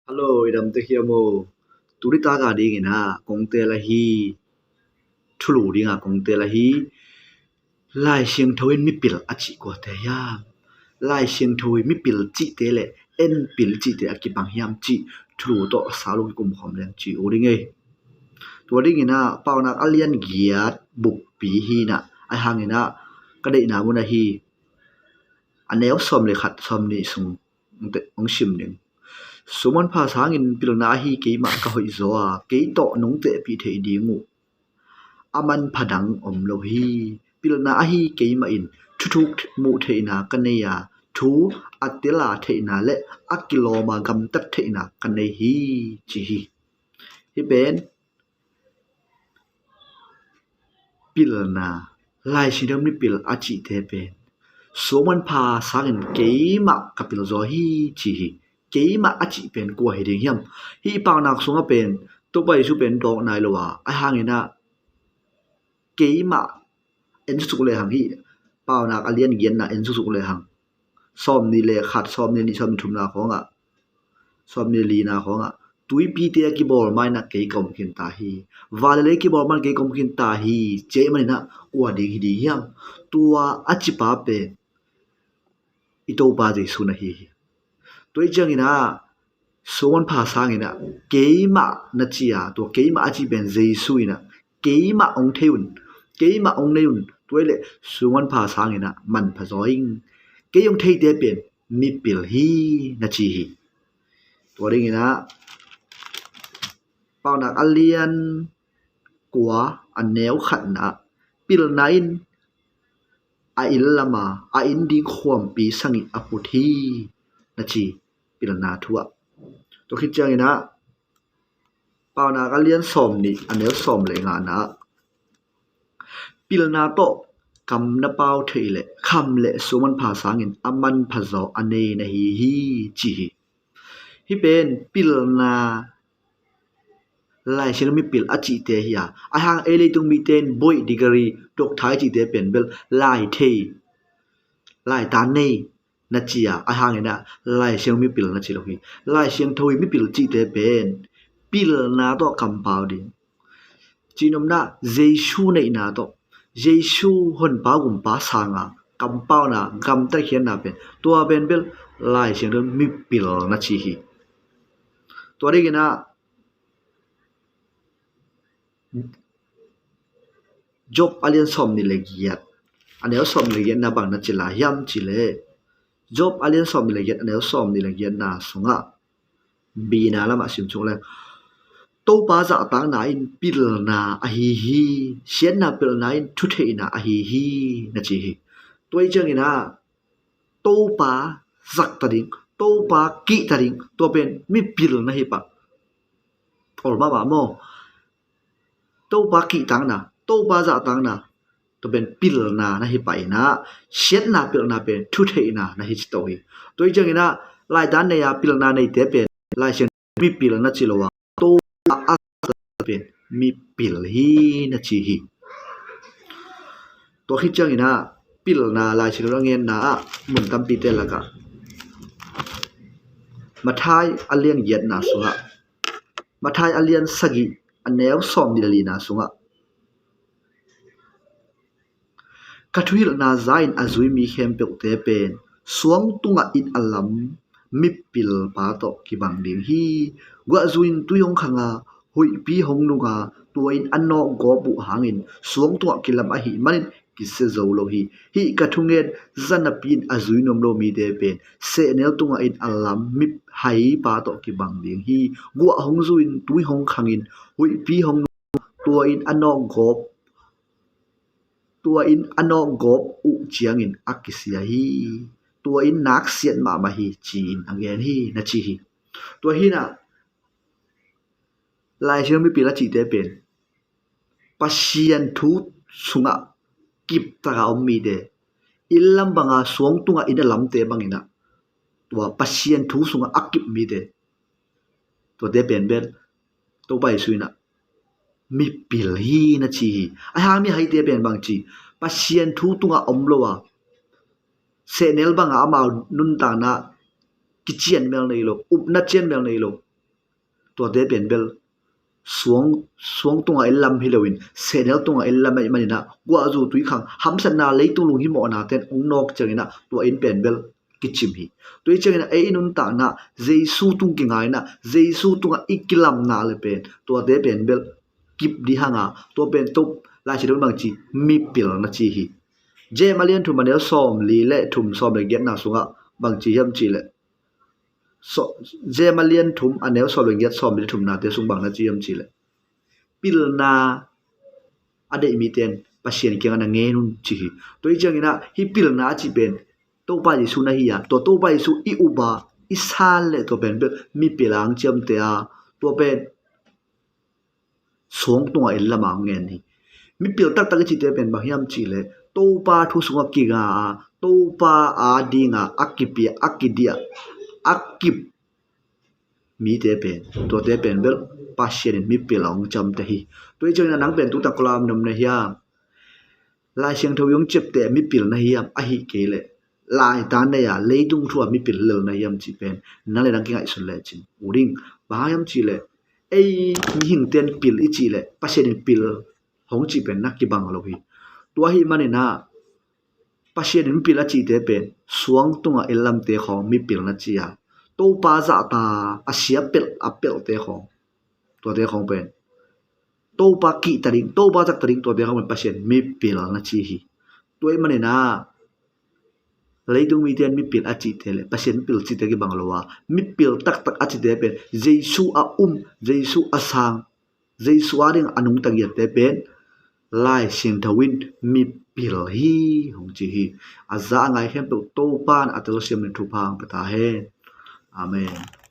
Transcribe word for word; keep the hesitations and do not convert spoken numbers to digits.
Hello, i dam tek hiam aw? Tuni taka dingin ah kong tel ahi, thulu dinga kong tel ahi, Lai Siangtho in mipil a cih kuate hiam? Lai Siangtho in mipil cihte le en pil cihte a kibang hiam cih thulu tawh salung i kumkhawm leng ci uh ding ei. Tua dingin ah Paunak a lian giat buppi hi in ah, ahi hangin ah ka deihna mun ahi a neu sawm le khat, sawm nih sung hong sim ding. Suang manpha sangin pilna ahi keimah ka hoih zaw a, kei tawh nong tehpih theih ding uh a manpha dang om lo hi. Pilna ahi keimah in thuthuk muh theihna ka nei a, thu a tela theihna le a kilawma gamtat theihna ka nei hi, ci hi. Hih pen pilna, Lai Siangtho mipil a cihte pen suang manpha sangin keimah ka pil zaw hi, ci hi. Keimah a cih pen kua hi ding hiam? Hih Paunak sungah pen Topa Jesu pen dawk nai lo a, ahi hangin ah keimah en suksuk lehang, hih Paunak a lian giatna en suksuk lehang, sawm nih le khat, sawm nih nih, sawm nih thumna khawngah, sawm nih lina khawngah, tuipite a kibawl ma-in ah kei ka om khin ta hi. Van le lei kibawl ma-in kei ka om khin ta hi, ci ahih manin ah kua ding hi ding hiam? Tua a cipa pen i Topa Jesu na hi hi. Tua hi ciangin ah suang manpha sangin ah keimah na ci a, tua keimah a cih pen Jesu in ah keimah hong thei un, keimah hong nei un, tua hi leh suang manpha sangin ah manpha zaw ing. Kei hong theite pen mipil hi, na ci hi. Tua dingin ah Paunak a lian kua a neu khatna ah, pilna in a inn lama a inn ding khuampi sangih a put hi, na ci. Pilna thu ah, tua khit ciangin ah Paunak a lian sawm nih a neu sawm le ngana ah, pilna tawh kam na pau theih leh kham le suang manpha sangin a manpha zaw a nei na hi hi, ci hi. Hih pen pilna, Lai Siangtho mipil a cihte hi a, ahi hang ei leitung mite in boih, degree, doctor i cihte pen bel lai thei, lai tan nei na ci a, ahi hangin ah Lai Siangtho mipil na ci lo hi. Lai Siangtho i mipil cihte pen pilna tawh kampau ding, cihnopna, Jesu neihna tawh, Jesu honpa gumpa sanga kampauna, gamtatkhiatna pen, tua pen bel Lai Siangtho mipil na ci hi. Tua dingin ah Job a lian sawm nih le giat a neu sawm nih le giatna bang na ci lai hiam cih leh, Job a lian sawm nih le giat a neu sawm nih le giatna sungah bina lamah sim chung leng, Topa zahtakna in pilna ahi hi, siatna pilna in thutheihna ahi hi, na ci hi. Tua hi ciangin ah Topa zahtak ding, Topa kihtak ding, tua pen mipil na hi pah. Ol mahmah maw? Topa kihtakna, Topa zahtakna, tua pen pilna na hi pah in ah, siatna pilna pen thutheihna na hi ci to hi. Tua hi ciangin ah laidan nei a pilna neite pen Lai Siangtho mipil na ci lo a, Topa a pen mipil hi, na ci hi. Tua khit ciangin ah pilna Lai Siangtho a ngenna ah mun tampite lakah Matthai a lian giatna sungah, Matthai a lian sagih a neu sawm nih le lina sungah, ka thuhilhna za-in a zui mi khempeuhte pen suang tungah in a lam mipilpa tawh kibang ding hi. Guah zui-in tui hong khang a, huihpi hong nung a, tua in a nawk gawp uh hangin suang tungah kilam ahih manin kisia zo lo hi. Hih ka thungen za napi-in a zui nuam lo mite pen sehnel tungah in a lam mip haipa tawh kibang ding hi. Guah hong zui-in tui hong khangin huihpi hong nung, tua in a nawk gawp, tua in a nawk gawp uh ciangin a kisia hi. Tua in naksiat mahmah hi, ci-in a gen hi, na ci hi. Tua hi in ah Lai Siangtho mipil a cihte pen Pasian thu sungah kiptaka om mite, inn lam banga suang tungah in a lamte bangin ah, tua Pasian thu sungah a kip mite, tuate pen bel Topa Jesu in ah mipil hi, na ci hi. Ahi hang mihaite pen bang ci, Pasian thu tungah om lo a, sehnel banga amau nuntakna kician mel nei lo, upna cian mel nei lo, tuate pen bel suang, suang tungah en lam hi loin sehnel tungah en lam ahih maninah guahzu tuikhang hamsatna leitung lunghimawhnate'n hong nawk cianginah tua inn pen bel kicim hi. Tua hi cianginah ei i nuntakna Jesu tung kingainah Jesu tungah i kilamna le pen tuate pen bel kip dih hanga tua pen to Lai Siangtho in bangci mipil na ci hi. Jem a lian thum a neu sawm li le thum sawm le giatna sungah bangci hiam cihleh Jem a lian thum a neu sawm le giat sawm le thumnate sung bang na ci hiam cihleh pilna a deih mite'n Pasian kiangah na ngen un ci hi. Tua hi cianginah hih pilna a cih pen Topa Jesu na hi a, tua Topa Jesu i up a i san le tua pen bel mipil a hong ciamteh a, tua pen suang tungah en lam a hong ngen hi. Mipil taktak i cihte pen bang hiam cihleh Topa thu sungah kinga a, Topa a dinga a kipia a kidiah a kip mite pen tuate pen bel Pasian in mipil a hong ciamteh hi. Tua hi cianginah nang pen tu tak kua lam na om na hiam? Lai Siangtho i hong ciamteh mipil na hiam? Ahi kei leh Laitan nei a leitung thu a mipil lel na hiam cih pen nang le nang kingaihsun lecin u ding. Bang hang hiam cihleh ei mihingte'n pil i cihleh Pasian in pil hong cih pen na kibang lo hi. Tua ahih maninah Pasian in mipil a cihte pen suang tungah en lamte khawng mipil na ci a, Topa zahta a sia pelh a pelhte khawng, tuate khawng pen Topa kihta ding, Topa zakta ding, tuate khawng pen Pasian mipil na ci hi. Tua ahih maninah leitung mite'n mipil a cihte le Pasian mipil cihte kibang lo a, mipil taktak a cihte pen Jesu a um, Jesu a sang, Jesu a ding a nungta giatte pen Lai Siangtho in mipil hi hong ci hi. A za a ngai khempeuh Topa'n a telsiam in thupha hong pia ta hen. Amen.